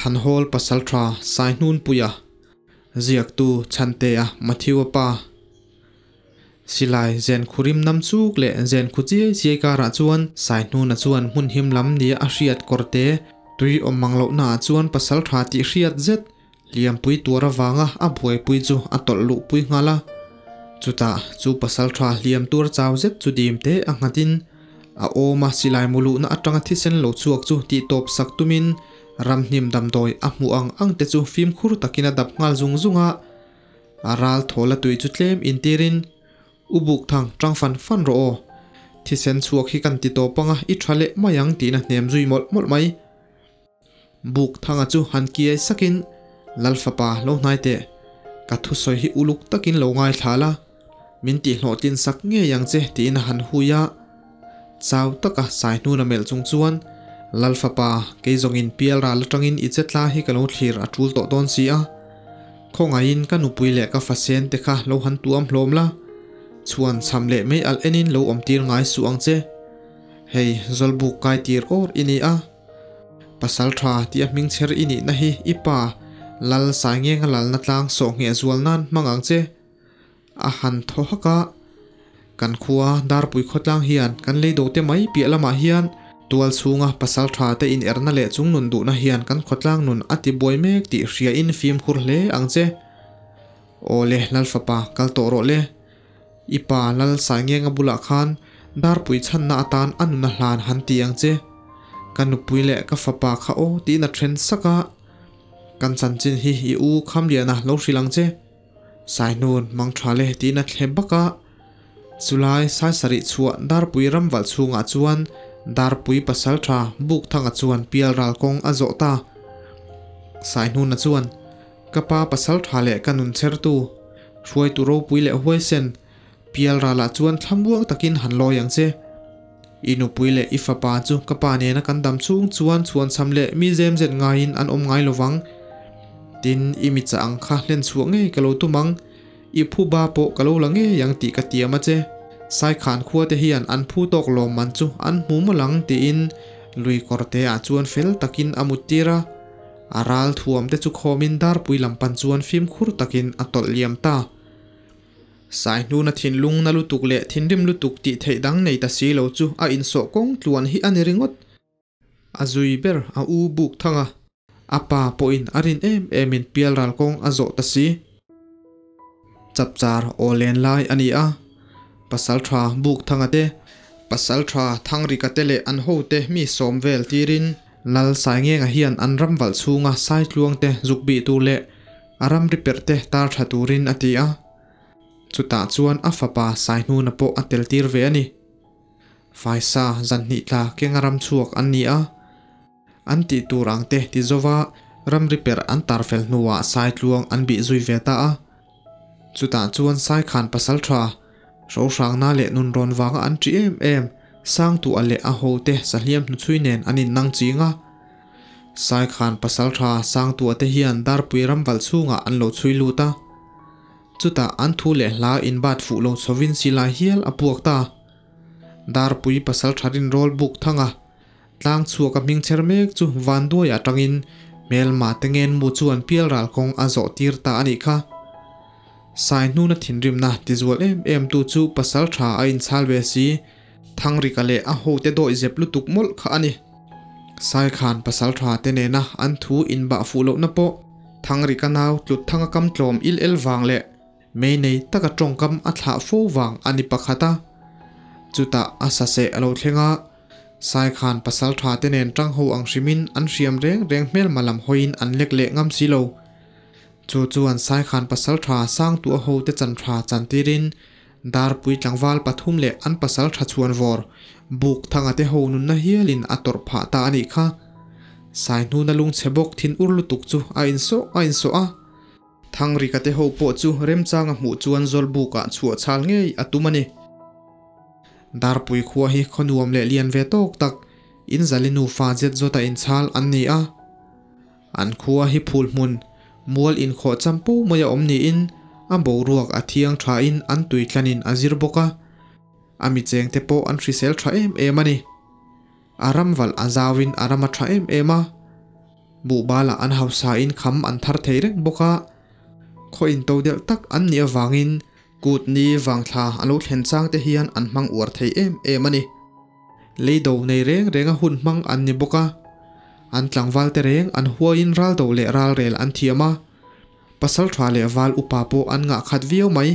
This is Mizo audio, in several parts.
Thanhawl Pasaltha Saihnunpuia Ziaktu Chhantea Matthew-a pa Silai zen khurim nam chuk leh zen khu chiai chiai karah chuan Saihnuna chuan hmun him lam nia a hriat kawr te tui awm mang lohna ah chuan pasaltha tih hriat zet Liampui tuar avanga a buaipui chu a tawlh luhpui nghal a. Chutah chu pasaltha hliam tuar chau zet chu dim te a nghatin a awm a silai mu luhna atanga thisen lo chhuak chu tih tawp sak tumin ramhnim damdawi a hmuh ang ang te chu fimkhur takin a dap nghal zung zung a. A ral thawl a tui chu tlem intirin U buk thang tang fan fan rawh aw. Thisen chhuak hi kan ti tawp anga i tha leh mai ang tiin a hnem zui mawlh mawlh mai. Buk thanga chu han kiai sakin, Lal fapa lo hnai teh, ka thusawi hi uluk takin lo ngaithla la, min tihhlawhtlin sak ngei ang che tiin a han hui a. Chau taka sai hnuna melh chung chuan, Lal fapa, kei zawngin pial ral atangin i che tla hi ka lo thlir a tul tawh dawn si a. Khawngaihin ka nupui leh ka fasen te kha lo han tuam hlawm la, chhuan cham leh mei alh enin lo awmtir ngai suh ang che. Hei, zawlbuk kai tir awr i ni a. Pasal tha tih a hming chher i nihna hi i pa Lal Saingenga lalna tlang sawh ngheh zual nan hmang ang che. A han thaw hak a, Kan khua Darpui khawtlang hian kan lei do te mai piah lamah hian tual chhunga pasal tha te inerna leh chung nun duhna hian kan khawtlang nun a ti buai mek tih hria in fimkhur hle ang che. Aw le Lal fapa kal tawh rawh le. I pa Lal Saingenga bulah khan Darpui chhanna atan a nuna hlan han ti ang che. Ka nupui leh ka fapa kha aw tiin a then sak a. Kan chanchin hi i u Khamliana lo hrilh ang che. Saihnun mang tha le tiin a thle bak a. Chulai Saisarih chhuah Darpui ramvalh chhungah chuan Darpui pasaltha Bukthanga chuan pial ral kawng a zawh ta. Saihnuna chuan Ka pa pasaltha leh ka nun chhertu, hruaitu ropui leh huaisen, Pial ralah chuan thlamuang takin han lawi ang che. I nupui leh i fapa chu ka pa nena kan dam chhung chuan chhuanchham leh mi zem zet ngaiin an awm ngai lovang. Tin, i mitchah ang kha hlen chhuah ngei ka lo tum ang. I phu ba pawh ka lo la ngei ang tih ka tiam a che. Saikhan khua te hian an phu tawk lawm man chu an hmu mawlh ang tiin lui kawr te ah chuan fel takin a mut tir a. A ral thuam te chu khawmin darpui lam pan chuan fimkhur takin a tawlh liam ta. Saihnuna thinlung na lutuk leh thinrim lutuk tih theih dang nei ta si lo chu a insawh kawng tluan hi a ni ringawt. A zui ber a u buk thang a, a pa pawhin a rin em emin pialral kawng a zawh ta si. Chapchar aw len lai a ni a, Pasaltha buk thanga te, Pasaltha Thangrika te leh an hote mi sawm vel tirin Lal Saingenga hian an ram valh chhunga Saitluang te zuk bih tur leh a ramri perh te tar tha turin a ti a. Chutah chuan a fapa Saihnuna pawh a tel tir ve a ni. Faisa zan hnih tla kenga ram chhuak an ni a. An tih tur ang te ti zova ramri perh an tar fel hnuah Saitluang an bih zui ve ta a. Chutah chuan Saikhan pasal tha, Hrohrangna leh nunrawn vanga an ṭi em em, Sangtuah leh a hote sahliam hnuchhui nen an innang ching a. Saikhan pasal tha Sangtuah te hian Darpui ramvalh chhungah an lo chhui lut a. Chutah an thu leh hla inbat fuh lo chhovin silai hial a puak ta. Darpui pasal tha rinrawl buk thang a, tlang chhuak a hming chher mek chu Vanduai atangin hmelma te ngen mu chuan pialral kawng a zawh tir ta a nih kha. Saihnuna thinrimna tizual em em tu chu pasal tha a inchhal ve si, Thangrika leh a hote dawih zep lutuk mawlh kha a ni. Saikhan pasal tha te nena an thu inbah fuh lohna pawh Thangrika nau tlut thanga kam tlawm il el vang leh mei nei taka tawngkam a thlah fo vang a ni pakhat a. Chutah a saseh a lo thleng a, Saikhan pasal tha te nen tang ho ang hrimin an hriam reng reng hmelma lam hawiin an lek leh ngam si lo. Chu chuan Saikhan pasal tha Sangtuah hote chan tha chantirin Darpui tlangval pathum leh an pasal tha chhuan vawr buk thanga te ho nunna hialin a tawrh phah ta a nih kha. Saihnuna lungchhe bawk thin ur lutuk chu a insawh a insawh a. Thangrika te ho pawh chu remchanga hmuh chuan Zawlbukah chhuah chhal ngei a tum a ni. Darpui khua hi khaw nuam leh lian ve tawk tak in zali nufa zet zawta inchhal an ni a. An khua hi phul hmun, mual inkhawh champo mai a awm niin a boruak a thiang thain an tui tlanin a zir bawk a, a mi chengte pawh an hrisel tha em em a ni. A ram valh a zauin a ram a tha em em a. Buhbal ah an hausa in kham an thar thei reng bawk a, khaw in to delh tak an nih avangin kut ni vangthla a lo thlen chang te hian an hmang uar thei em em a ni. Leido nei reng renga hun hmang an ni bawk a, an tlangval te reng an huaiin raldo leh ralrel an thiam a, pasal tha leh val upa pawh an ngah khat viau mai.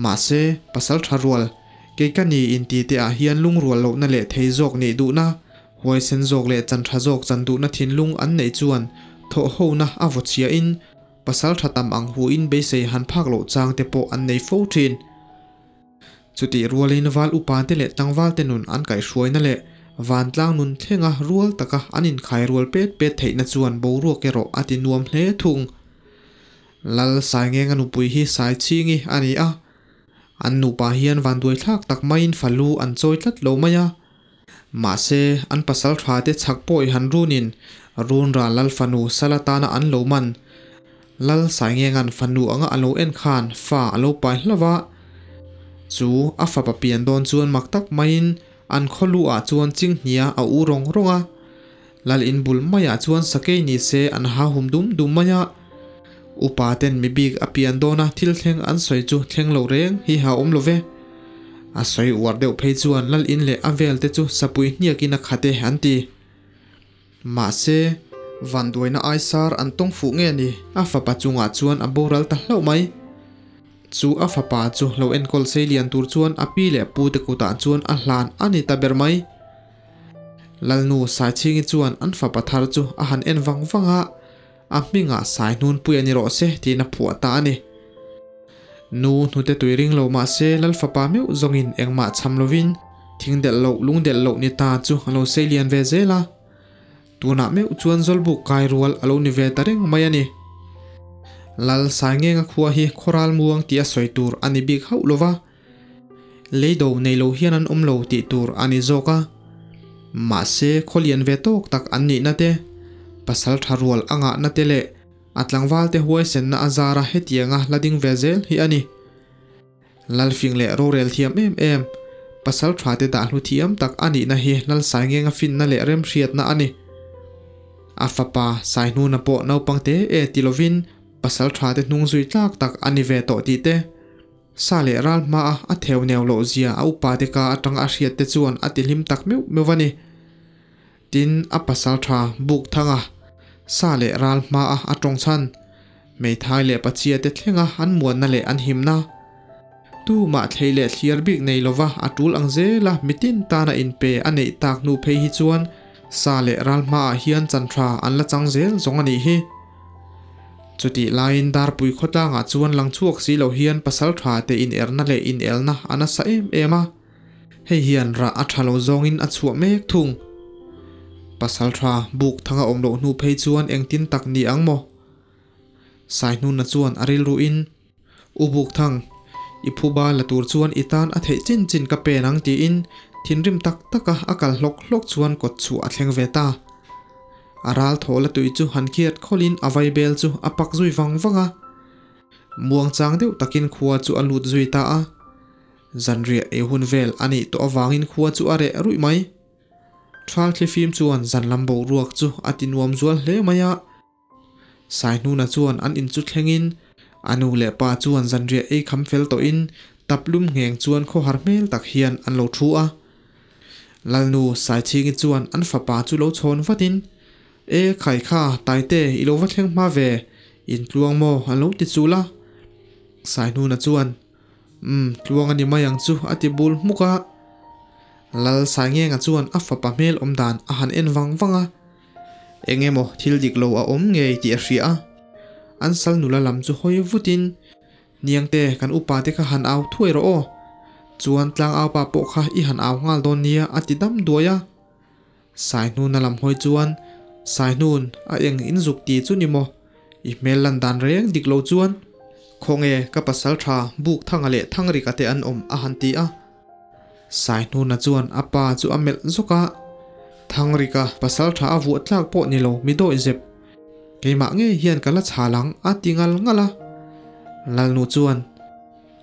Mahse, pasal tha rual, kei ka ni inti te ah hian lungrual lohna leh thei zawk nih duhna, huaisen zawk leh chan tha zawk chan duhna thinlung an neih chuan thawh hona a vaw chhiahin pasal tha tam ang huin beisei han phak loh chang te pawh an nei fo thin. Chutih rualin val upate leh tlangvalte nun an kaihhruaina leh vantlang nun thlenga rual taka an inkhai rual pet pet theihna chuan boruak erawh a ti nuam hle thung. Lal Saingenga nupui hi Saichhingi a ni a, an nupa hian vanduaithlak tak maiin falu an chawi tlat lo mai a. Mahse, an pasal thate chhak pawh i han runin Runra Lal fanu sal atana an lo man. Lal Saingenga'n fanu anga a lo en khan fa a lo pai hlauh a. Chu a fapa pian dawn chuan mak tak maiin an khaw lu ah chuan chinghnia a u rawng rawng a. Lal in bul maiah chuan sakei ni se an ha hum dum dum mai a. Upa ten mi bik a pian dawna thil thleng an sawi chu thleng lo reng hi ha awm lo ve. A sawi uar deuh phei chuan lal in leh a vel te chu sapui hniakin a khat e an ti. Mahse, vanduaina aisar an tawng fuh nge ni? A fapa chungah chuan a boral ta hlauh mai. Chu a fapa chu lo enkawl sei lian tur chuan a pi leh pu te kutah chuan a hlan a ni ta ber mai. Lalnu Saichhingi chuan an fapa thar chu a han en vang vang a, a hmingah Saihnunpui a ni rawh se tiin a phuah ta a ni. Nu hnute tui ring lo mah se Lal fapa meuh zawngin engmah chham lovin thing delh loh lung delh loh ni ta chu a lo sei lian ve zel a. Tunah meuh chuan Zawlbuk kai rual a lo ni ve ta reng mai a ni. Lal Saingenga khua hi khawral muang tih a sawi tur a ni bik hauh lo va, leido nei lo hian an awm lo tih tur a ni zawk a. Mahse khawlian ve tawk tak an nihna te, pasal tha rual a ngahna te leh A tlangvalte huaisenna a zara hetianga la ding ve zel hi a ni. Lalfing leh rorel thiam em em, pasal thate dah hlu thiam tak a nihna hi Lalsaingenga finna leh remhriatna a ni. A fapa Saihnuna pawh naupang te e ti lovin pasal thate hnung zui tlak tak a ni ve tawh tih te, sa leh ral hmaa a theu neu loh zia a upate ka atanga a hriat te chuan a ti hlim tak meuh meuh a ni. Tin, a pasal tha buk thanga sa leh ral hmaa a tawng chhan, hmeithai leh pachia te thlenga an muanna leh an himna. Tumah thlei leh thliar bik nei lova a tul ang zela mitin tana inpe a neih tak hnu phei hi chuan sa leh ral hmaah hian chan tha an la chang zel zawng a nih hi. Chutih laiin Darpui khawtlangah chuan lang chhuak si lo hian pasal tha te inerna leh inelna a nasa em em a. Hei hian rah a tha lo zawngin a chhuah mek thung. Pasal tha buk thanga awm loh hnu phei chuan engtin tak ni ang maw? Saihnuna chuan a rilruin, U Bukthang, i phuba la tur chuan i tan a theih chin chin ka pen ang tiin thinrim tak taka a kal hlawk hlawk chuan kawt chhuah a thleng ve ta. A ral thaw la tui chu han khiat khawlin a vaibel chu a pak zui vang vang a. Muangchang deuh takin khua chu a lut zui ta a. Zanriah ei hun vel a nih tawh avangin khua chu a reh ruih mai. Thal thlifim chuan zan lam boruak chu a ti nuam zual hle mai a. Saihnuna chuan an in chu thlengin a nu leh pa chuan zanriah ei kham fel tawhin tap lum ngheng chuan khawhar hmel tak hian an lo thu a. Lalnu Saichhingi chuan an fapa chu lo chhawn vatin, E khai kha, Taite, i lo va thleng hma ve, in tluang maw an lo ti chul a. Saihnuna chuan, Umm, tluang a ni mai ang chu a ti bul hmuk a. Lal Saingenga chuan a fapa hmel awm dan a han en vang vang a. Eng emaw thil dik lo a awm ngei tih a hria a. An sal nula lam chu hawi vutin, Niangte, kan upa te kha han au thuai rawh aw. Chuan tlangaupa pawh kha i han au nghal dawn nia a ti dam duai a. Saihnuna lam hawi chuan, Saihnun, a eng in zuk ti chu ni maw? I hmel lan dan reng dik lo chuan, Khawnge ka pasal tha buk thanga leh Thangrika te an awm a han ti a. Saihnuna chuan a pa chu a melh zawk a, Thangrika pasal tha a vuah tlak pawh ni lo mi dawi zep. Keimah ngei hian ka la chhal ang a ti ngal ngal a. Lalnu chuan,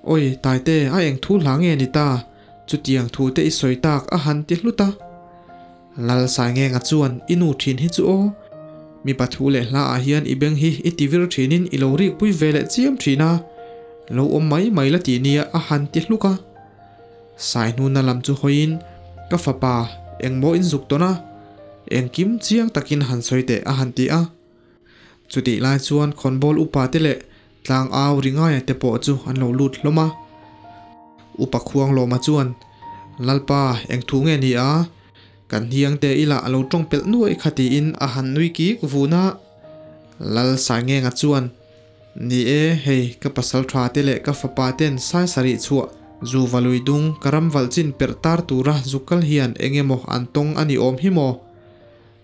Awi Taite a eng thu hla nge ni ta? Chutiang thu te i sawi tak a han ti hlut a. Lalsaingenga chuan i nu thin hi chu aw. Mipa thu leh hla ah hian i beng hi i ti vir thinin i lo rik pui ve leh chiam thin a, lo awm mai mai la tih nia a han ti hluk a. Saihnuna lam chu hawiin, Ka fapa, engmaw in zuk tawn a? Engkim chiang takin han sawi teh a han ti a. Chutih lai chuan khawnbawl upa te leh tlangau ringaia te pawh chu an lo lut hlawm a. Upa Khuanglawma chuan, Lalpa, eng thu nge ni a? Kan hniang te ila a lo tawng pelh nuaih kha tiin a han nui kik vun a. Lal Saingenga chuan, Ni e, hei ka pasal tha te leh ka fapa ten sai sarih chhuah zu va lui dung ka ram valh chin perh tar tura zu kal hian eng emaw an tawng a ni awm hi maw?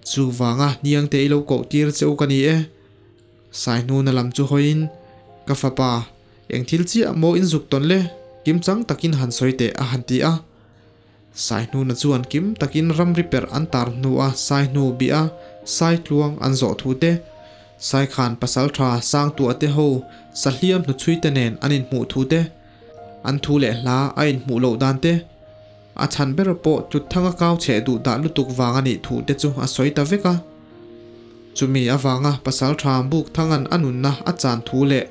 Chuvanga hniang te i lo koh tir che u ka ni e. Saihnuna lam chu hawiin, Ka fapa, eng thil chiah maw in zuk tawn le? Kimchang takin han sawi teh a han ti a. Saihnuna chuan kim takin ramri perh an tar hnua Saihnu bih a Saitluang an zawh thu te, Saikhan pasaltha Sangtuah te ho Sahliam hnuchhui te nen an inhmuh thu te, an thu leh hla a inhmuh loh dan te, a chhan ber pawh Tluthanga kau chheh duh dah lutuk vang a nih thu te chu a sawi ta vek a. Chumi avanga pasaltha Bukthanga'n a nunna a chan thu leh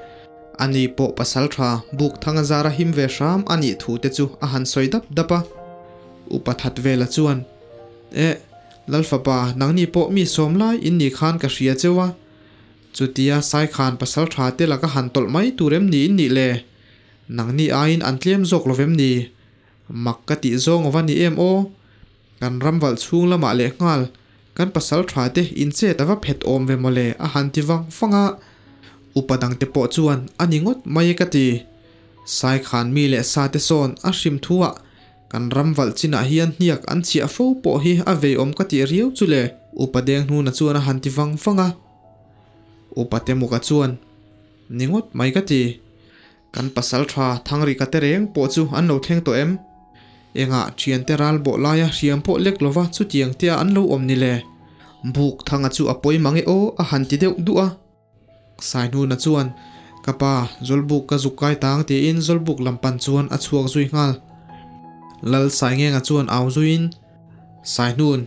Ani pawh pasaltha buk thanga zara him ve hram a nih thu te chu a han sawi dap dap a. Upa that vela chuan, Eh, Lalfapa, nangni pawh mi sawm lai in nih khan ka hria cheu a. Chutia Saikhan pasaltha te laka han tawlh mai tur em ni in nih le? Nangni aiin an tlem zawk lo vem ni? Mak ka tih zawng ava ni em aw? Kan ram valh chhung lamah leh nghal kan pasal tha te in chet a va phet awm ve mawle a han ti vang vang a. Upa dang te pawh chuan a ni ngawt mai e ka ti. Saikhan mi leh sa te sawn a hrim thu ah kan ram valh chinah hian hniak an chhiah fo pawh hi a vei awm ka tih riau chu le Upa Denghnuna chuan a han ti vang vang a. Upa Temuka chuan ni ngawt mai ka ti. Kan pasal tha Thangrika te reng pawh chu an lo thleng tawh em? Engah thiante ral bawh laia hriam pawh lek lova chutiang tea an lo awm ni le? Buk Thanga chu a pawi mang e aw a han ti deuh duh a. Saihnuna chuan, Ka pa, Zawlbuk ka zuk kai tang tiin Zawlbuk lam pan chuan a chhuak zui nghal. Lal Saingenga chuan au zuiin, Saihnun,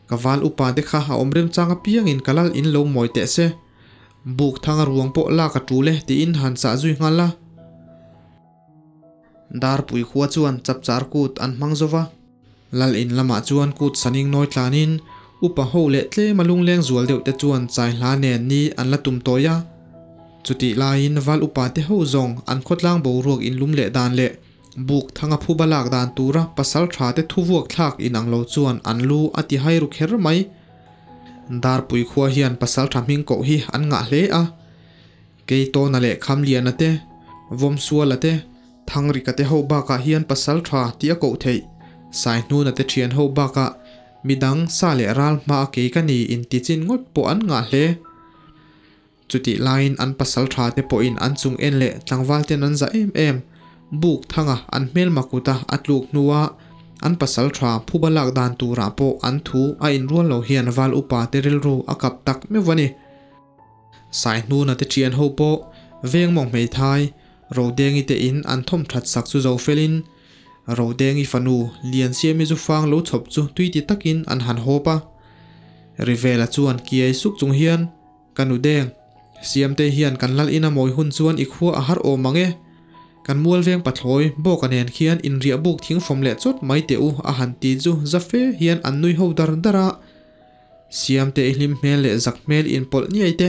ka val upa te kha a awm remchang apiangin ka lal in lo mawi teh se. Buk thanga ruang pawh lak a tul e tiin han chah zui nghal a. Darpui khua chuan chapchar kut an hmang zo va. Lal in lamah chuan kut saning nawi tlanin upa ho leh tlema lungleng zual deuh te chuan chai hla nen ni an la tum tawi a. Chutih laiin val upa te ho zawng an khawtlang boruak inlum leh dan leh buk thanga phuba lak dan tura pasal tha te thuvuak thlak inang lo chuan an lu a ti hai ru kher mai. Darpui khua hian pasal tha hming koh hi an ngah hle a, Keitawna leh Khamliana te, Vawmsuala te, Thangrika te ho bakah hian pasal tha tih a koh theih. Saihnuna te thian ho bakah midang sa leh ral hma a kei ka ni inti chin ngawt pawh an ngah hle. Chutih laiin an pasal tha te pawhin an chung en leh tlangval ten an zah em em. Buk thanga an hmelma kuta a tluk hnua an pasal tha phuba lak dan turah pawh an thu a inrual lo hian val upa te rilru a kap tak meuh a ni. Saihnuna te thian ho pawh veng mawng hmeithai Rodengi te in an thawm that sak chu zo felin Rodengi fanu Liansiami zu fang lo chhawp chu tui ti takin an han hawp a. Rivela chuan kiai suk chung hian Ka nu deng, Siamtei hian kan lal ina mawi hun chuan i khua a har awm ang e. Kan mual veng pathlawi bawka nen khian inriah buk thing fawm leh chawt mai teh u a han ti chu za fe hian an nui ho dar dar a. Siamtei hlim hmel leh zak hmel inpawlh niai te.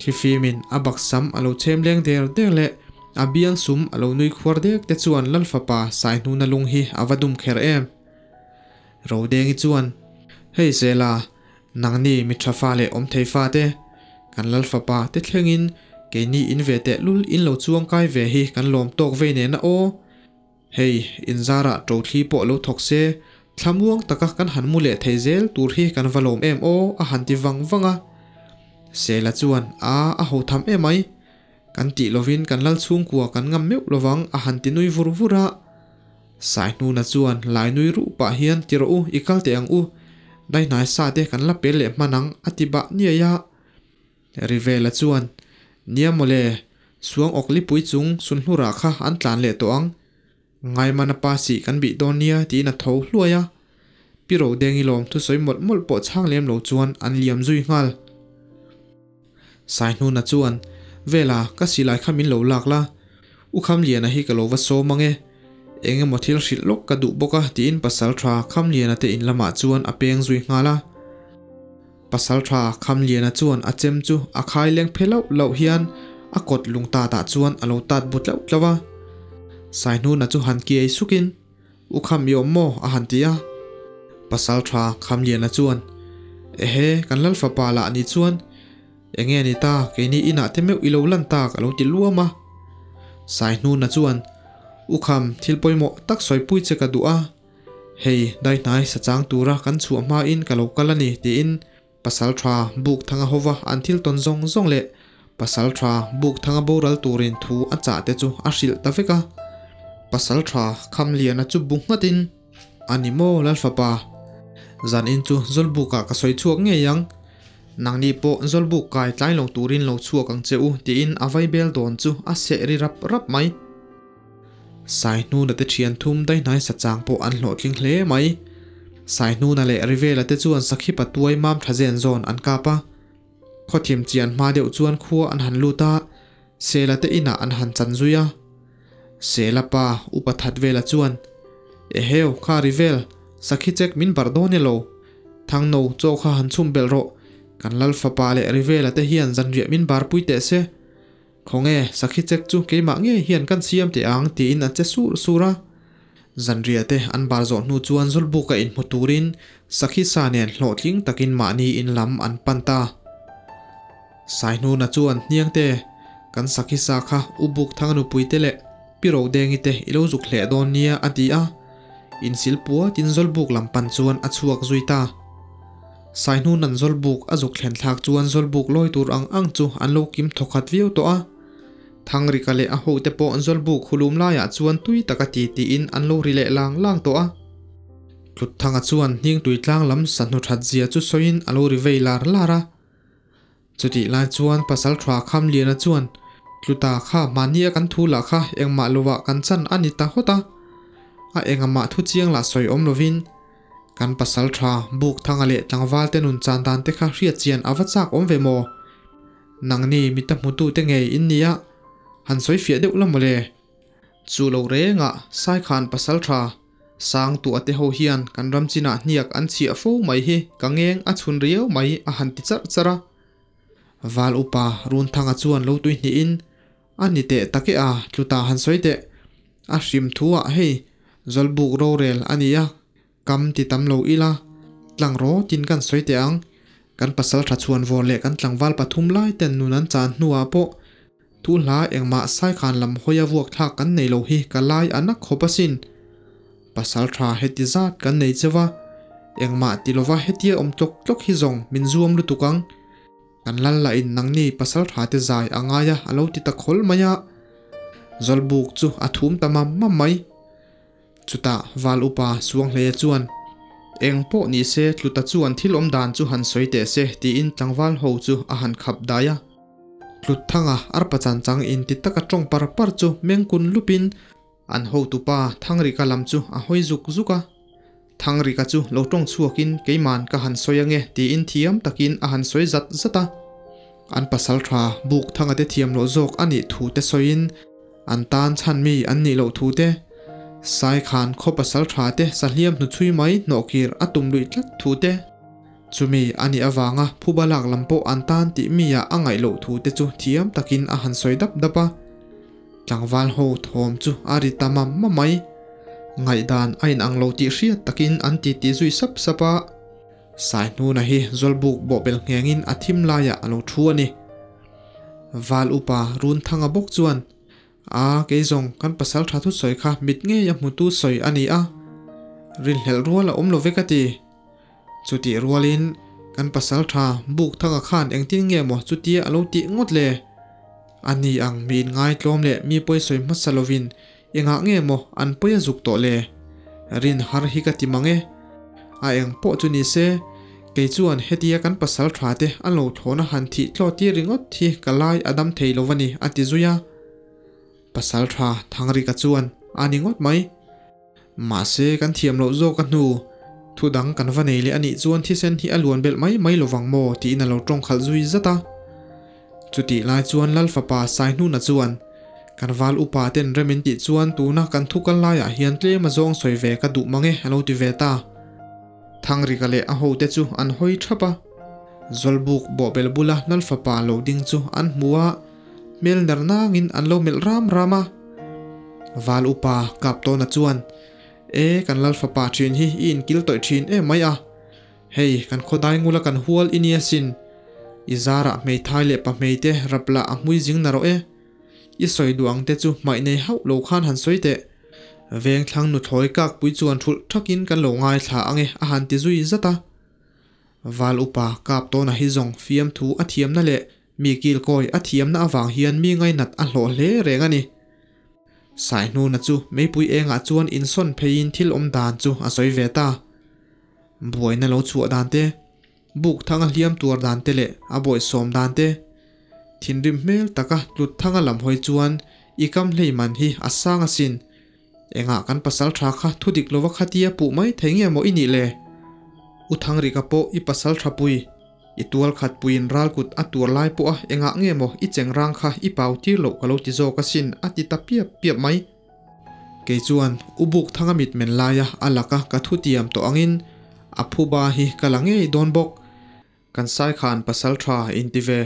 Thlifimin a baksam a lo chhem leng der der leh a biang sum a lo nui khuar dek te chuan Lal fapa Saihnuna lung hi a va dum kher em. Rodengi chuan, Hei Zela, Nangni mi tha fa leh awm thei fa te, kan lal fapa te thlengin keini in ve teh lul in lo chuang kai ve hi kan lawm tawk vei nena aw. Hei, in zarah to thli pawh lo thawk se, thlamuang taka kan han mu leh thei zel tur hi kan va lawm em aw a han ti vang vang a. Sela chuan a a ho tham emai, kan tih lovin kan lal chhungkua kan ngam meuh lovang a han ti nui vur vur a. Saihnuna chuan lai nui ruh pah hian ti rawh u, i kal teh ang u, daihnai sa te kan la pel leh hman ang a ti bah niai a. Rivela chuan, Nia mawle, suang awk lipui chung sunhlurah kha an tlan leh tawh ang, ngaimana pa sih kan bih dawn nia tiin a tho hluai a. Pi Rodengi lawm thusawi mawlh mawlh pawh chhang lem lo chuan an liam zui nghal. Saihnuna chuan, Vela, ka silai kha min lo lak la, U Khamliana hi ka lo va sawm ang e. Eng emaw thil hrilh lawk ka duh bawk a tiin Pasalṭha Khamliana te in lamah chuan a peng zui nghal a. Pasalṭha Khamliana chuan a chem chu a khai leng phe lauh lauh hian a kawt lung tatah chuan a lo tat bu tlauh tlauh a. Saihnuna chu han kiai sukin, U Kham i awm maw? a han ti a. Pasalṭha Khamliana chuan, Ehe, kan Lal fapa lah ni chuan Enge ni ta, keini inah te meuh i lo lan tak a lo ti luam a. Saihnuna chuan, U Kham, thil pawimawh tak sawipui che ka duh a. Hei, dai hnai sa chang tura kan chhuah hmain ka lo kal a ni, tiin Pasalṭha Bukthanga hova an thil tawn zawng zawng leh Pasalṭha Bukthanga boral turin thu a chah te chu a hrilh ta vek a. Pasalṭha Khamliana chu bu nghatin, A ni maw Lalfapa, zanin chu Zawlbukah ka sawi chhuak ngei ang. Nangni pawh Zawlbuk kai tlai lo turin lo chhuak ang che u, tiin a vaibel dawn chu a seh ri rap rap mai. Saihnuna te thian thum daihnai sachang pawh an hlawhtling hle mai. Saihnuna leh Rivela te chuan sakhi patuai mam tha zen zawn an kap a. Khawthim chian hma deuh chuan khua an han lut a, Sela te inah an han chan zui a. Sela pa upa that vela chuan, Eheu, kha Rivel, sakhi chek min barh dawn e lo. Thangno, chaw kha han chhum belh rawh. Kan lal fapa leh Rivela te hian zanriah min barpui teh se. Khawnge, sakhi chek chu keimah ngei hian kan siam teh ang tiin a che sur sur a. Zanriah te an bar zawh hnu chuan Zawlbuka inhmu turin sakhi sa nen hlawhtling takin mahni in lam an pan ta. Saihnuna chuan hniangte, Kan sakhi sa kha U Buk Thanga nupui te leh Pi Rodengi te i lo zuk hleh dawn nia a ti a. Insil puatin Zawlbuk lam pan chuan a chhuak zui ta. Saihnunan Zawlbuk a zuk thlen thlak chuan Zawlbuk lawi tur ang ang chu an lo kim thawkhat viau tawh a. Thangrika leh a hote pawh Zawlbuk hulum laiah chuan tui taka ti tiin an lo ri leh lang lang tawh a. Tluthanga chuan Hningtui tlang lam sahnu that zia chu sawiin a lo ri vei lar lar a. Chutih lai chuan Pasalṭha Khamliana chuan, Tluta kha mahnia kan thu lah kha engmah lovah kan chan a ni ta hawt a. A engamah thu chiang lah sawi awm lovin, kan Pasalṭha Bukthanga leh tlangvalte nun chan dan te kha hriat chian a va chak awm ve maw? Nangni mita hmutute ngei in nia, han sawi fiah deuh la mawle. Chu lo rengah Saikhan Pasalṭha Sangtu a te ho hian kan ram chinah hniak an chhiah fo mai hi ka ngeng a chhun riau mai a han ti charh charh a. Val upa Runthanga chuan lo tui hnihin, A ni teh tak e a, tluta han sawi teh. A hrim thu ah hei, Zawlbuk rorel a ni a, kam ti tam lo ila, tlang rawtin kan sawi teh ang. Kan pasal tha chhuan vawr leh kan tlangval pathum lai ten nun an chan hnuah pawh Thu hla engmah Saikhan lam hawia vuak thlak kan nei lo hi ka lai a nak khawp asin. Pasal tha heti zat kan nei cheu a, engmah ti lova hetia awm tlawk tlawk hi zawng min zuam lutuk ang. Kan lal lah in nangni pasal tha te zai a ngai a a lo ti ta khawl mai a. Zawlbuk chu a thum ta mam mam mai. Chutah Val Upa Suanghleia chuan, Eng pawh ni se Tluta chuan thil awm dan chu han sawi teh se tiin tlangval ho chu a han khap dai a. Tlut thanga arpa chan chang in ti taka tawng par par chu mengkun lupin an hotupa Thangrika lam chu a hawi zuk zuk a. Thangrika chu lo tawng chhuakin keiman ka han sawi ange tiin thiam takin a han sawi zat zat a. An pasal tha buk thanga te thiam loh zawk a nih thu te sawiin an tan chhan mi an nih loh thu te, Saikhan khaw pasal tha te sahliam hnuchhui mai hnawhkir a tum luih tlat thu te, Chumi a nih avanga phuba lak lam pawh an tan tih mi ah a ngaih loh thu te chu thiam takin a han sawi dap dap a. Tlangval ho thawm chu a ri ta mam mam mai. Ngaihdan a inang lo tih hriat takin an titi zui sap sap a. Saihnuna hi Zawlbuk bawhbel nghengin a thim laiah a lo thu a ni. Val upa Runthanga bawk chuan, A, kei zawng kan pasal tha thusawi kha mit ngei a hmutu sawi a ni a. Rinhlelh rual a awm lo ve ka ti. Chutih rualin kan pasal tha buk thanga khan engtin nge maw chutia a lo tih ngawt le? A ni ang mi inngaitlawm leh mi pawi sawi hmasa lovin engah nge maw an pawi a zuk tawh le? Rin har hi ka ti mang e. A eng pawh chu ni se, kei chuan hetia kan pasal tha te an lo thlawna han thih tlaw tir ringawt hi ka lai a dam thei lo a ni a ti zui a. Pasal tha Thangrika chuan a ni ngawt mai. Mahse, kan thiam loh zawk a hnu, thu dang kan va nei leh a nih chuan thisen hi a luan belh mai mai lovang maw tiin a lo tawng khalh zui zat a. Chutih lai chuan Lal fapa Saihnuna chuan, Kan val upa ten rem in tih chuan tuna kan thu kal laiah hian tlem a zawng sawi ve ka duh mang e a lo ti ve ta. Thangrika leh a hote chu an hawi thap a. Zawlbuk bawhbel bula Lal fapa lo ding chu an hmu a, hmel ner nangin an lo melh ram ram a. Val upa Kaptawna chuan, E, kan Lal fapa thin hi i inkil tawih thin em mai a. Hei, kan khawdai ngula kan hual i nia sin. I zarah hmeithai leh pahmei te raplah a hmui zing na rawh e. I sawi duh ang te chu hmaih nei hauh lo khan han sawi teh. Vengthlang nuthlawi kakpui chuan thulh thakin kan lo ngaithla ang e a han ti zui zat a. Val upa kap tawna hi zawng fiamthu a thiamna leh mi kilkawi a thiamna avang hian mi ngainat a hlawh hle reng a ni. Saihnuna chu meipui engah chuan insawn pheiin thil awm dan chu a sawi ve ta. Buaina lo chhuah dan te, buk thanga hliam tuar dan te leh a bawihsawm dan te, thinrim hmel taka tlut thanga lam hawi chuan i kam hlei man hi a sang asin. Engah kan pasal tha kha thu dik lova khatia puh mai thei nge maw i nih le? U Thangrika pawh i pasal tha pui, i tual khat puiin ral kut a tuar lai pawh a engah nge maw i cheng rang kha i pau tir loh ka lo ti zawk asin a ti ta piap piap mai. Kei chuan U Buk Thanga mit men laia a laka ka thu tiam tawh angin a phuba hi ka la ngei dawn bawk. Kan Saikhan pasal tha inti ve.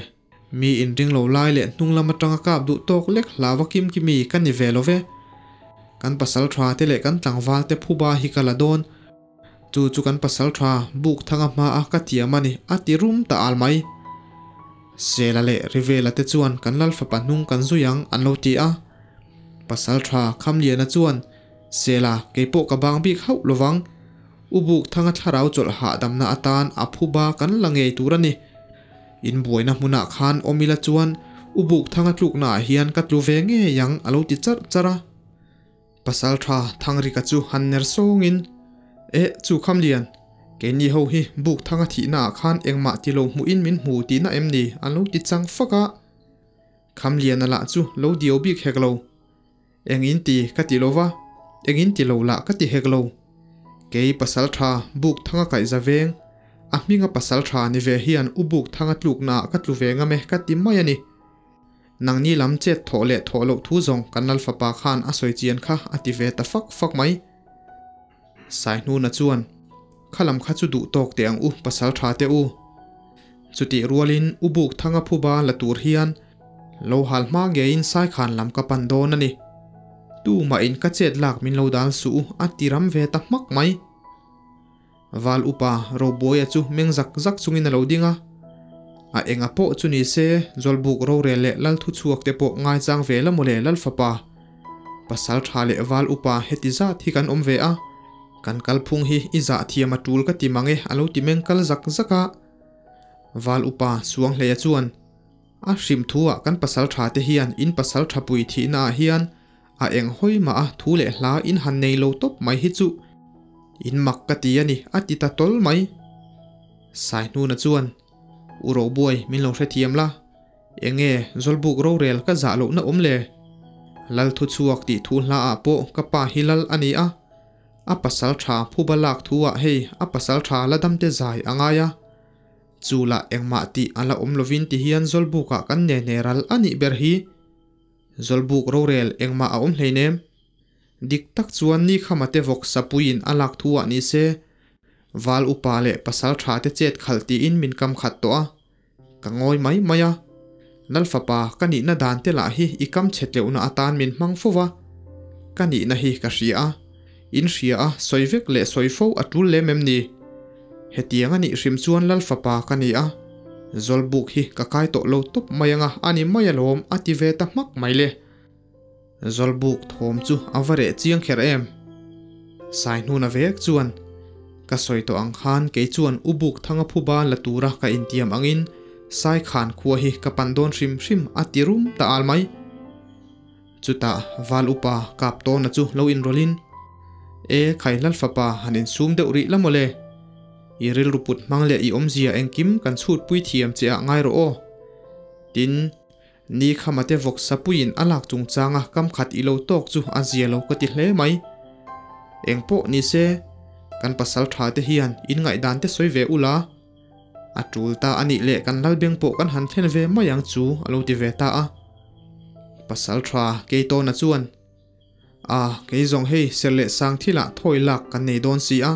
Mi inring lo lai leh hnung lam atanga kap duh tawk lek hlau a kim kimi ka ni ve lo ve. Kan pasal tha te leh kan tlangval te phuba hi ka la dawn. Chu chu kan pasal tha buk thanga hma a ka tiam a ni a ti rum ta al mai. Sela leh Rivela te chuan kan lal fapa hnung kan zui ang an lo ti a. Pasal tha Khamliana chuan Sela keipawh ka bang bik hauh lovang. U buk thanga thlarau chawlh hahdamna atan a phuba kan la ngei tur a ni. In buaina hmunah khan awm ila chuan U buk thanga tluknaah hian ka tlu ve ngei ang a lo ti charh charh a. Pasaltha Thangrika chu han ner sawngin, Eh, chu Khamlian, keini ho hi buk thanga thihnaah khan engmah ti lo hmuhin min hmu tihna em ni? an lo ti chang fak a. Khamliana lah chu lo diau bik hek lo. Eng in ti ka ti lo va, eng in ti lo lah ka ti hek lo. Kei pasaltha buk thanga kaih za veng, a hminga pasaltha ni ve hian u buk thanga tluknaah ka tlu ve ngam e ka ti mai a ni. Nangni lam chet thawh leh thawh loh thu zawng kan lal fapa khan a sawi chian kha a ti ve ta fak fak mai. Saihnuna chuan, Kha lam kha chu duh tawk teh ang u pasal tha teh u. Chutih rualin U Buk Thanga phuba la tur hian lo hal hma ngeiin Saikhan lam ka pan dawn a ni. Tumah in ka chet lak min lo dal suh u a ti ram ve ta hmak mai. Val upa Robuaia chu meng zak zak chungin a lo ding a. A enga pawh chu ni se, Zawlbuk rorel leh Lal thuchhuak te pawh ngaichang ve la mawle Lal fapa. Pasal tha leh val upa heti zat hi kan awm ve a, kan kalphung hi i zah thiam a tul ka ti mang e a lo ti meng kal zak zak a. Val upa Suanghleia chuan, A hrim thu ah kan pasal tha te hian in pasal tha pui thihna ah hian a eng hawi mah a thu leh hla in han nei lo tawp mai hi chu in mak ka ti a ni a ti ta tawl mai. Saihnuna chuan, U Robuai min lo hrethiam la, Enge Zawlbuk rorel ka zah lohna awm le? Lal thu chhuak tih thu hla ah pawh ka pa hi lal a ni a, a pasal tha phuba lak thu ah hei a pasal tha la dam te zai a ngai a, chu lah engmah tih a la awm lovin ti hian Zawlbuk ah kan ne ne ral a nih ber hi. Zawlbuk rorel engmah a awm hleinem. Dik tak chuan ni khama te vawk sapuiin a lak thu ah ni se, Val upa leh pasal tha te chet khalh tiin min kam khat tawh a. Ka ngawi mai mai a, Lal fapa ka nihna dan te lah hi i kam chhe tleuhna atan min hmang fo va, ka nihna hi ka hria a, in hria a sawi vek leh sawi fo a tul lem em ni? Hetiang a nih hrim chuan Lal fapa ka ni a, Zawlbuk hi ka kai tawh lo tawp mai anga a ni mai alawm a ti ve ta hmak mai le. Zawlbuk thawm chu a va reh chiang kher em? Saihnuna vek chuan, Ka sawi tawh ang khan kei chuan U Buk Thanga phuba la tura ka intiam angin Saikhan khua hi ka pan dawn hrim hrim a ti rum ta al mai. Chutah Val upa Kaptawna chu lo inrawlhin, E khai Lal fapa han insum deuh rih la mawle. I rilru put hmang leh i awmzia engkim kan chhutpui thiam che ah ngai rawh aw. Tin, Ni khamate vawk sapuiin a lak chungchanga kam khat i lo tawk chu a zia lo ka ti hle mai. Eng pawh ni se, kan pasal tha te hian in ngaihdan te sawi ve ula. A tul ta a nih leh kan lalbeng pawh kan han thlen ve mai ang chu a lo ti ve ta a. Pasaltha Keitawna chuan, A, kei zawng hei ser leh sang thilah thawi lak kan nei dawn si a.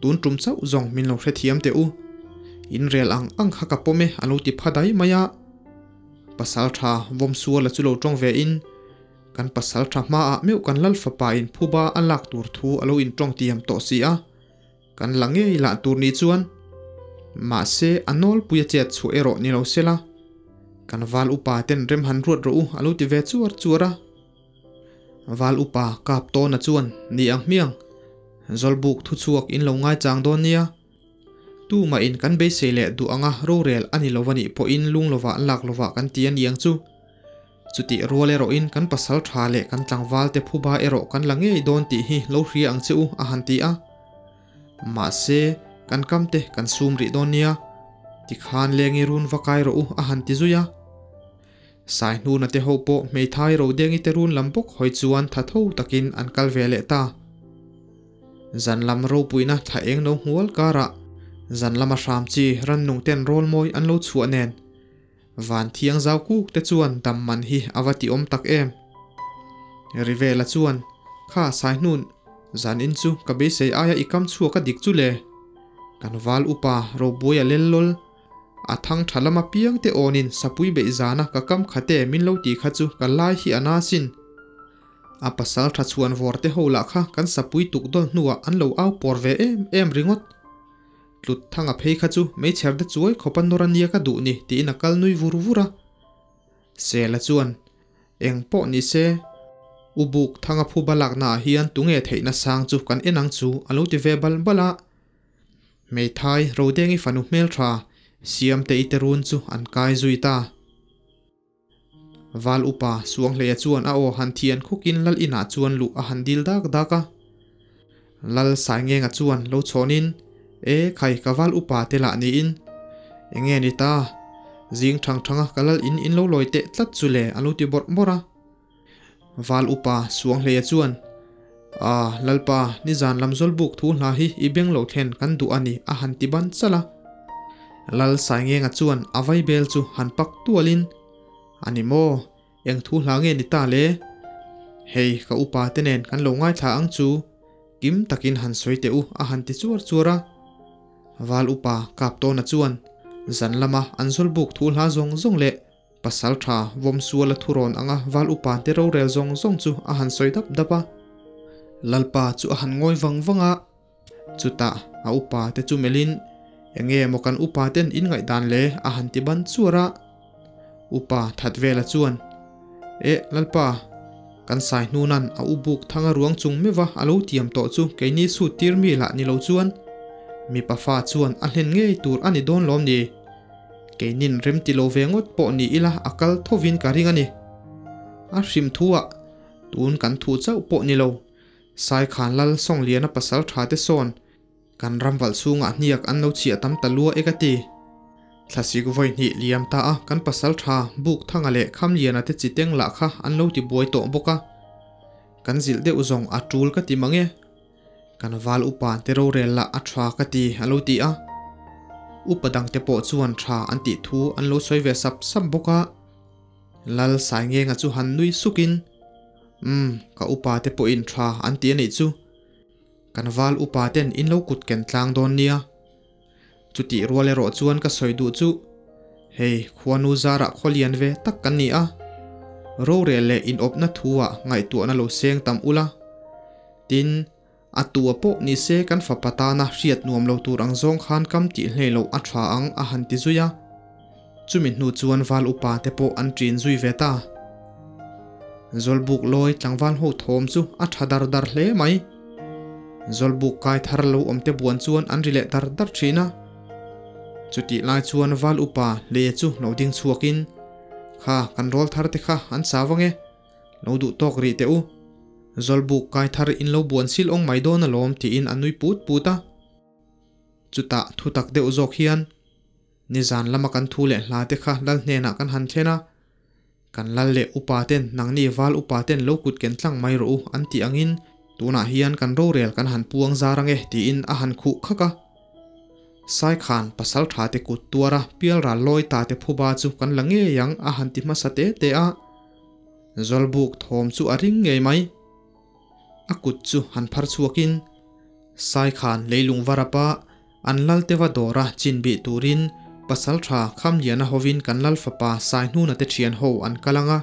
Tun tum chauh zawng min lo hrethiam teh u. In rel ang ang kha ka pawm e a lo ti pha dai mai a. Pasaltha Vawmsuala chu lo tawng ve in, Kan pasaltha hmaah meuh kan lal fapa in phuba a lak tur thu a lo intawng tiam tawh si a. Kan la ngei lah tur ni chuan. Mahse, a nawlpui a chet chhuah erawh ni lo sela. Kan val upa ten rem han ruat rawh u a lo ti ve chuar chuar a. Val upa kap tawna chuan ni ang hmiang. Zawlbuk thuchhuak in lo ngaichang dawn nia. Tumah in kan beisei leh duh anga rorel a ni lo a nih pawhin lung lovah lak lovah kan ti a niang chu. Chutih rual erawhin kan pasal tha leh kan tlangval te phuba erawh kan la ngei dawn tih hi lo hria ang che u a han ti a. Mahse, kan kam te kan sum rih dawn nia. Tikhan lengi run va kai rawh u a han ti zui a. Saihnuna te ho pawh hmeithai rodengi te run lam bawk hawi chuan tha tho takin an kal ve leh ta. Zan lam ropuina thla eng lo hmual karah zan lama hram chi rannung ten rawl mawi an lo chhuah nen van thiang zau kuk te chuan dam man hi a va ti awm tak em. Rivela chuan, Kha Saihnun, zan in chu ka beisei aia i kam chhuak a dik chu le. Kan val upa robuaia lel lawl. A thang tha lama piang te awnin sapui beih zana ka kam khate min lo ti kha chu ka lai hi a na sin. A pasal tha chhuan vawr te ho lah kha kan sapui tuk dawl hnuah an lo au pawr ve em em ringawt. Tlut thanga phei kha chu meichher te chuai khawp a nawr a nia ka duh ni tiin a kal nui vur vur a. Sela chuan, Eng pawh ni se, U Buk thanga phuba laknaah hian tunge theihna sang chu kan en ang chu a lo ti ve bal bal a. Hmeithai Rodengi fanu hmeltha Siamte i te run chu an kai zui ta. Val upa Suanghleia chuan a aw han thian khukin Lal inah chuan luh a han dil dak dak a. Lal Saingenga chuan lo chhawnin, E khai ka val upa te lah niin. Enge ni ta? Zing thang thanga ka lal in in lo lawi teh tlat chu le a lo ti bawrh bawrh a. Val upa Suanghleia chuan, A, Lalpa, nizan lam zawlbuk thu hla hi i beng lo thlen kan duh a ni a han ti ban chalh a. Lal Saingenga chuan a vaibel chu han pak tualin, A ni maw, eng thu hla nge ni ta le? Hei, ka upa te nen kan lo ngaithla ang chu, kim takin han sawi teh u a han ti chuar chuar a. Val upa Kaptawna chuan zan lama an zawlbuk thu hla zawng zawng leh Pasal tha Vawmsuala thurawn anga val upa te rorel zawng zawng chu a han sawi dap dap a. Lalpa chu a han ngawi vang vang a. Chutah a upa te chu melhin, Enge maw kan upa ten in ngaihdan le? a han ti ban chuar a. Upa Thatvela chuan, Eh Lalpa, kan sai hnunan a u buk thanga ruang chung meuh a a lo tiam tawh chu keini sut tir mi lah ni lo chuan mipa fa chuan a hlen ngei tur a ni dawn lawm ni? Keinin rem ti lo ve ngawt pawh ni ila a kal thovin ka ring a ni. A hrim thu ah tun kan thu chauh pawh ni lo. Saikhan Lal Sawngliana pasal tha te sawn kan ram valh chhungah hniak an lo chhiah tam ta lua e ka ti. Thlasik vawi hnih liam ta a kan pasal tha Bukthanga leh Khamliana te chiteng lah kha an lo ti buai tawh bawk a. Kan zilh deuh zawng a tul ka ti mang e. Kan val upa te rorel lah a tha ka ti a lo ti a. Upa dangte pawh chuan tha an tih thu an lo sawi ve sap sap bawk a. Lal Saingenga chu han nui sukin, Umm, ka upa te pawhin tha an ti a nih chu. Kan val upa ten in lo kut ken tlang dawn nia. Chutih rual erawh chuan ka sawi duh chu, hei khuanu zarah khawlian ve tak kan ni a. Rorel leh inawpna thu-ah ngaihtuahna lo seng tam ula. Tin, a tua pawh ni se kan fapa tana hriat nuam lo tur ang zawng khan kam tih hlei loh a tha ang a han ti zui a. Chumi hnu chuan val upa te pawh an ṭin zui ve ta. Zawlbuk lawi tlangval ho thawm chu a tha dar dar hle mai. Zawlbuk kai thar lo awm te buan chuan an ri leh dar dar thin a. Chutih lai chuan val upa hle chu lo ding chhuakin, Kha, kan rawl thar te kha an chau ange. Lo duh tawk rih teh u. Zawlbuk kai thar in lo buan sil awng mai dawn alawm tiin a nui put put a. Chutah thutak deuh zawk hian nizan lama kan thu leh hla te kha lal hnenah kan han thlen a. Kan lal leh upa ten nangni val upa ten lo kut ken tlang mai rawh u an tih angin tunah hian kan rorel kan han puang zar ange tiin a han khuh khak a. Saikhan pasalṭha te kut tuara pialral lawi ta te phuba chu kan la ngei ang a han ti hmasa te te a. Zawlbuk thawm chu a ring ngei mai. A kut chu han phar chhuakin Saikhan leilung varapa an Lalteva dawra chin bih turin pasalṭha Khamliana hovin kan Lal fapa Saihnuna te ṭhian ho an kal ang a.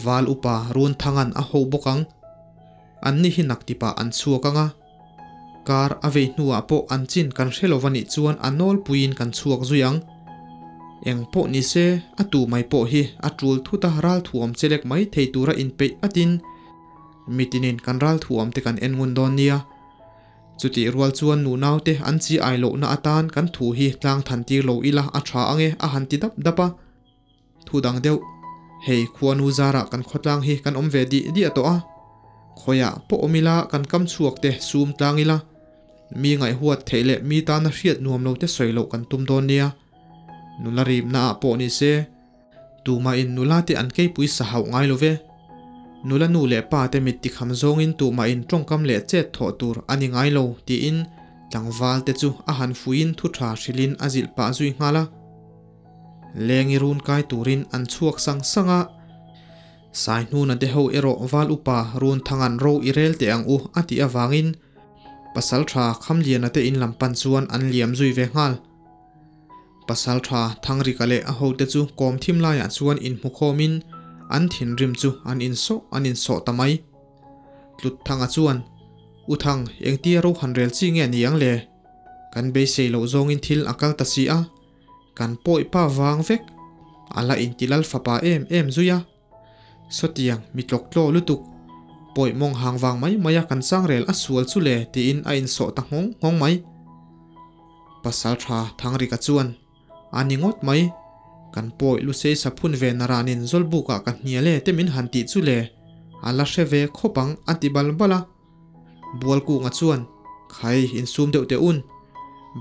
Val upa Runthangan a ho bawk ang. Anni hi naktipah an chhuak ang a. Kar a vei hnuah pawh an chin kan hre lo va nih chuan a nawlpuiin kan chhuak zui ang. Eng pawh ni se, a tu mai pawh hi a tul thut a ralthuam chelek mai thei tura inpeih atin mitinin kan ralthuam te kan en ngun dawn nia. Chutih rual chuan nunau te an chi ai lohna atan kan thu hi tlang than tir lo ila a tha ange a han ti dap dap a. Thu dang deuh, hei khuanu zarah kan khawtlang hi kan awm ve dih diah tawh a, khawiah pawh awm ila kan kam chhuak te sum tlang ila, mi ngaihhuat theih leh mi tana hriat nuam lo te sawi loh kan tum dawn nia. Nula rimna ah pawh ni se, tumahin nula te an keipui sa hauh ngai lo ve. Nula nu leh pa te mit tikham zawngin tumahin tawngkam leh chet thawh tur a ni ngai lo tiin tlangval te chu a han fuiin thu tha hrilhin a zilh pah zui nghal a. Lengi run kai turin an chhuak sang sang a, Saihnuna te ho erawh Val upa run thangan ro i rel teh ang u a tih avangin Pasaltha Khamliana te in lam pan chuan an liam zui ve nghal. Pasaltha Thangrika leh a hote chu kawm thim laiah chuan inhmukhawmin an thinrim chu an insawh an insawh ta mai. Tlut Thanga chuan, U Thang, engtia ro han rel chi nge ni ang le? Kan beisei loh zawngin thil a kal ta si a. Kan pawi pa vang vek, a la inti lal fapa em em zui a. Sawtiang mi tlawk tlaw lutuk, pawi mawng hang vang mai mai a kan changrel a sual chu le tiin a insawh ta nghawng nghawng mai. Pasaltha Thangrika chuan, A ni ngawt mai, kan pawi lusei saphun ve naranin Zawlbukah ka hnial e te min han tih chu le, a la hre ve khawp ang a ti bal bal a. Bualkunga chuan, Khai, insum deuh teh un.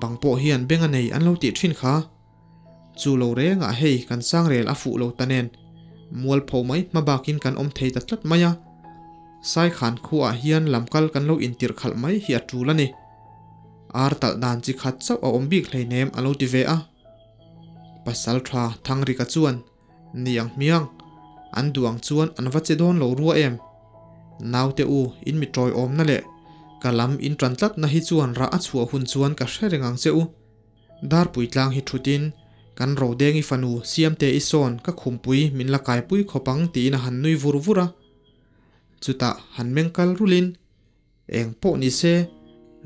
Bang pawh hian beng a nei an lo tih thin kha. Chu lo rengah hei kan sangrel a fuh lo ta nen, mualpho mai hma bakin kan awm thei ta tlat mai a. Saikhan khuaah hian lamkal kan lo intirh khalh mai hi a tul a ni. Ar talh dan chi khat chauh a awm bik hleinem a lo ti ve a. Pasaltha Thangrika chuan, Ni ang hmiang. An duh ang chuan an va che dawn lo rua em? Naute u, in mi tawiawmna leh ka lam in tan tlatna hi chuan rah a chhuah hun chuan ka hre reng ang che u. Darpui tlang hi thutin, kan Rodengi fanu Siamte i sawn ka khumpui min la kaipui khawp ang tiin a han nui vur vur a. Chutah han meng kal rulin, Eng pawh ni se,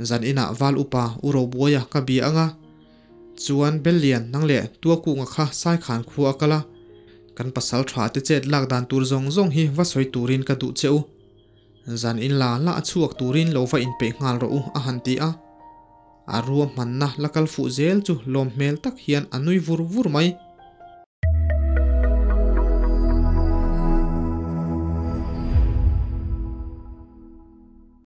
zan inah val upa u Robuaia ka bia ang a, chuan Bellian nang leh Tuakunga kha Saikhan khua a kal a, kan pasal tha te chet lak dan tur zawng zawng hi va sawi turin ka duh che u. Zan in la la a chhuak turin lo va inpeih nghal rawh u a han ti a. A ruahmanna la kal fuh zel chu lawm hmel tak hian a nui vur vur mai.